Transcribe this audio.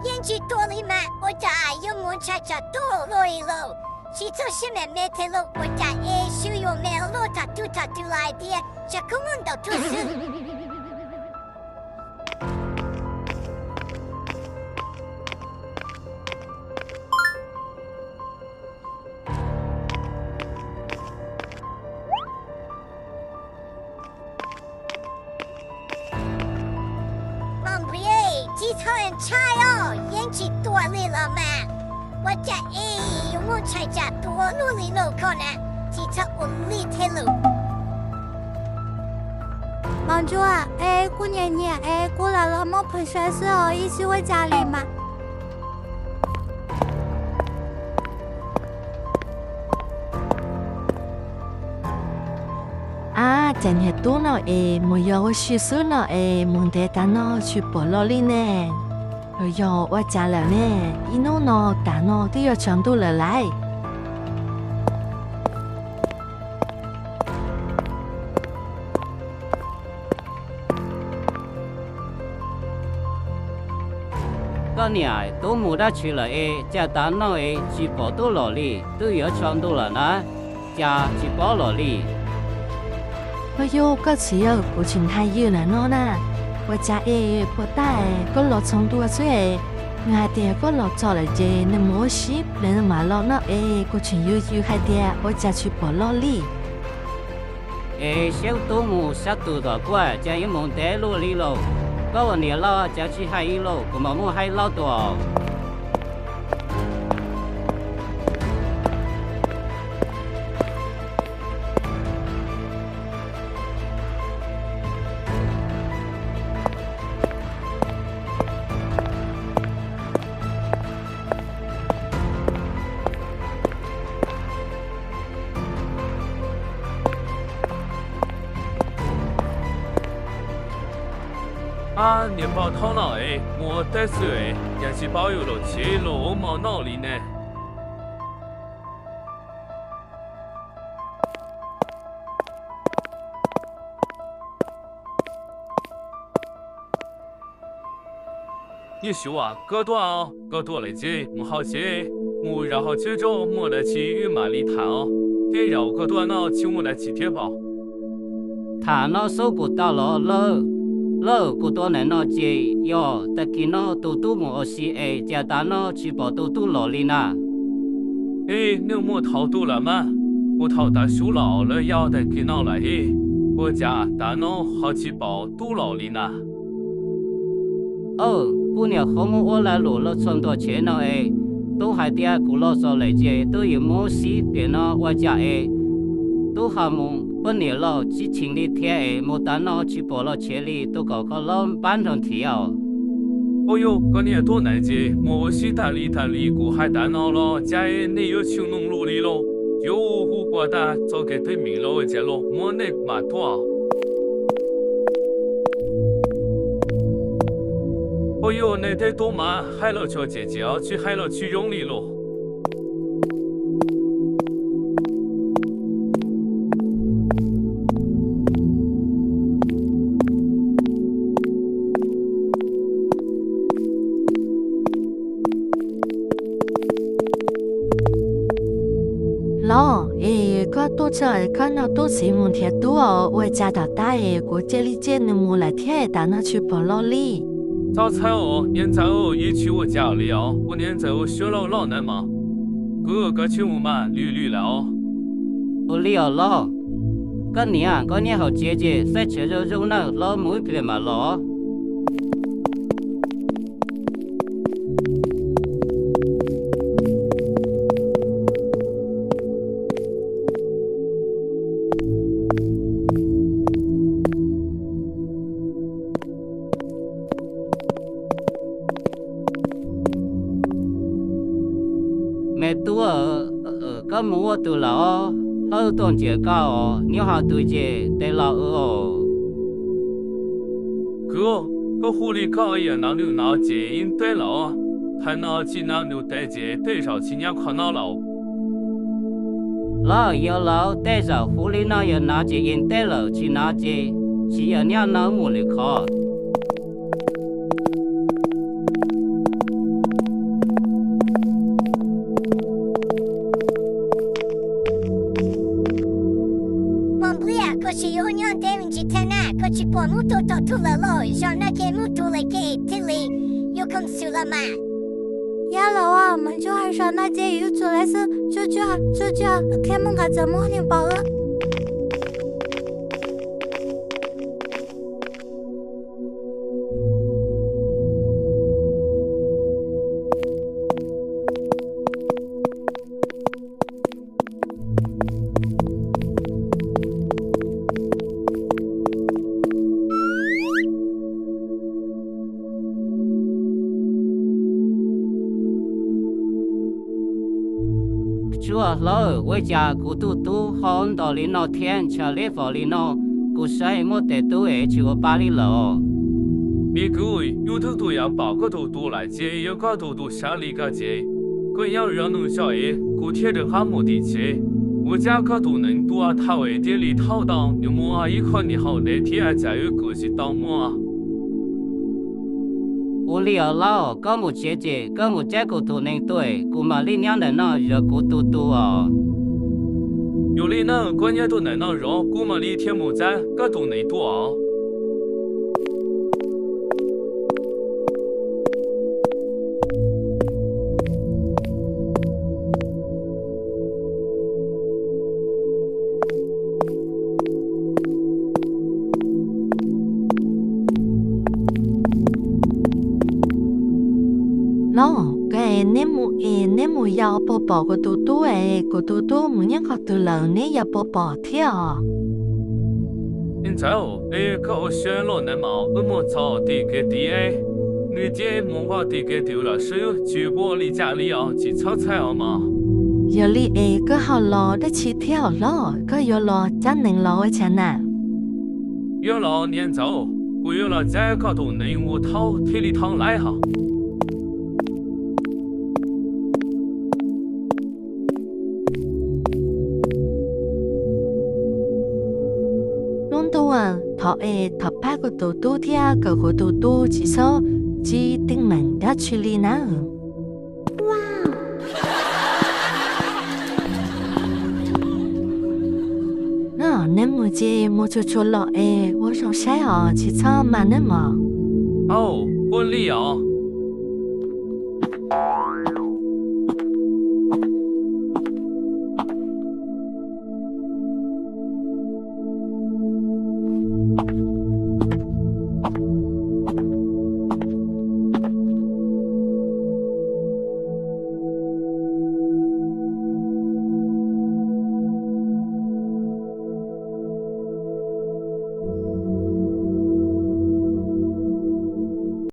Yeej tsis tuaj li mas, ua cas yuav mus ntshai tsam tuaj luaj li lauj? Tsis txawj siab me me thiab lauj, ua cas es xyov yuav me luaj tham tub tham twg los hais tias tsam kub muab ntaus tuag xwb. Mos npis, tsis txhob ntshai os, yeej tsis tuaj li los mas. Ua cas es yuav muaj ntshai tsam tuaj luaj li lauj koj na, tsis txhob ua li thiab lauj. Mos ntsuag, es kuv nyiam nyiam es kuv lam los muab phwm saib xwb os, yeej tsis ua cas li mas. Ab, cas niag tub no es mus yos ua si xwb no es mus ntev tas no tsis pom los li ne. Los yog ua cas lawm ne? Ib hnub no tas no twb yuav tsaus ntuj lawm lauj. Koj niam, tub mus dab tsi lawm es cas tav no es tsis pom tub los li, twb yuav tsaus ntuj lawm na, cas tsis pom los li? Ua yog koj txiv, kuv tseem ntshai ywj ntawm no na, ua cas es puas tag koj los txog ntua xwb es, nws hais tias koj los txog lawm ces nws mus ua si pliag nws mam los no es kuv tseem yuav ywj hais tias ua cas tsis pom los li. Es siab tub mus sab tus tom kuaj cas yuav mus ntev luaj li lauj. Koj ua niam loj cas tsis hais ib los kuv mam muaj haib laub tuaj. Ab, niam pog thaub no es mus ua teb xwb es cas tsis paub yus los tsev los ua mov noj li ne. Nyuj Suav, koj tuaj, koj tuaj lawm ces mus hauv tsev, mus zaum hauv tsev tso, muaj dab tsi wb mam li tham os. Tej zaum koj tuaj no tsis muaj dab tsi thiab pob. Tham no xub puas tau los lawm? Lawm, kuv tuaj ntawm no ces yog tag kis no tus tub mus ua si es cas tav no tsis pom tus tub los li na. Ej, nej muaj thaum tuaj lawm mas, kuv thaum tav su los lawm yog tag kis no lawm es, ua cas tav no ho tsis pom tub los li na? Aw, kuv niam qhuav muab ua lag luam los txog ntua tsev no es, tub hais tias kuv los txog lawm ces tub yuav mus ua si pliag no ua cas es, tub ho mus poj niam los tsis cheem li thiab es mus tav no tsis pom los tsev li, tub kom koj los pab nrog nrhiav os. Ua yog koj niam tuaj ntawd ces mus ua si tas li tas li kuv hais tav no los cas nej yuav tsis mloog lus li lauj? Yuav hu ua tag txoj kev teeb meem los cas los muab nej mam tuaj. Ua yog nej tej tub mas hais los tsuas cem cem os, tsis hais los tsis zoo li lauj. Los, es koj tuaj tso, koj nrog tub txiv mus nrhiav tub os, ua cas tom tab es kuv cia li cia nws mus lawm thiab tav no tsis pom los li. Txhob txhawj os niam ntxawm, yeej tsis ua cas li os, kuv niam ntxawm ua siab loj loj ntawd mas. Kwv, koj tsis mus mas, lwj lwj lawm os. Ua li os los. Koj niam, koj nyob hauv tsev ces saib tsev zoo zoo nawb, hlob mus ib pliag mam los. Me tub, koj mus ua twg lawm os? Hlob tuaj ntsia koj os, nyob hauv tsev ces tes laus os. Kwv, koj hu li koj yam no nws no ces yeej teb lawm. Thaum no tsis no nws tes ces tej zaum tsis nyob qhov no lawm. Los yog lawm, tej zaum hu li no yog no ces yeej teb lawm, tsis no ces tsis yog nyob no mus lwm qhov. Muab tua tom tug lawm los? Zos no ces muaj tug lawm ces thiaj li yuav khoom xwm los mas. Yog los, mas ntsuag hais zos no ces yuav tsum lawv xwb. Tsuag tsuag, tsuag tsuag, qhia mus nqa txawm muab niag pom. Tsuag hlob, ua cas kuv tus tub ho ntau li no thiab ntshav liab vog li no? Kuv saib muaj tes tub es tsis ua pa li lawm. Me kwv, yus twb tus yav pom koj tus tub lawm ces yog koj tus tub sab li koj ces, koj nyob zov nws tso es kuv thiaj rov qab mus tim tsev. Ua cas koj tus nees tua thaum es thiaj li thauj tau nws mus ib qho niag hauv dev thiab cas wb kuj tsis tau muaj. Ua li os hlob, koj mus tsev ces koj mus caij kuv tus nees tuaj, kuv mam li nyob ntawm no zov kuv tus tub os. Yog li na, koj nyob ntawm no zov, kuv mam li dhia mus caij koj tus nees tuaj os. Hlob, koj es neb mus es neb mus yos puas pom kuv tus tub es kuv tus tub mus nyob qhov twg lawm neb yuav puas pom thiab os? Ntxawm, es koj ua siab loj nawb mas, wb mus txog tim kev tid, nws cia li mus nqa tim kev tid lawm xwb, tsis ua li cas li os, tsis txhob txhawj os mas. Yog li es koj ho los dab tsi thiab hlob, koj yuav los cab nees los ua cas na? Yog los niam ntxawm, kuv yuav los caij koj tus nees mus thauj thiaj li thauj laib hos. Lub ntuj, thov es thov pab kuv tus tub thiab kom kuv tus tub tsis txhob ntsib teeb meem dab tsi li na. Neb mus ces mus tsuag tsuag los es ua zoo saib os, tsis txhob mas nawb mog. Au, ua li os.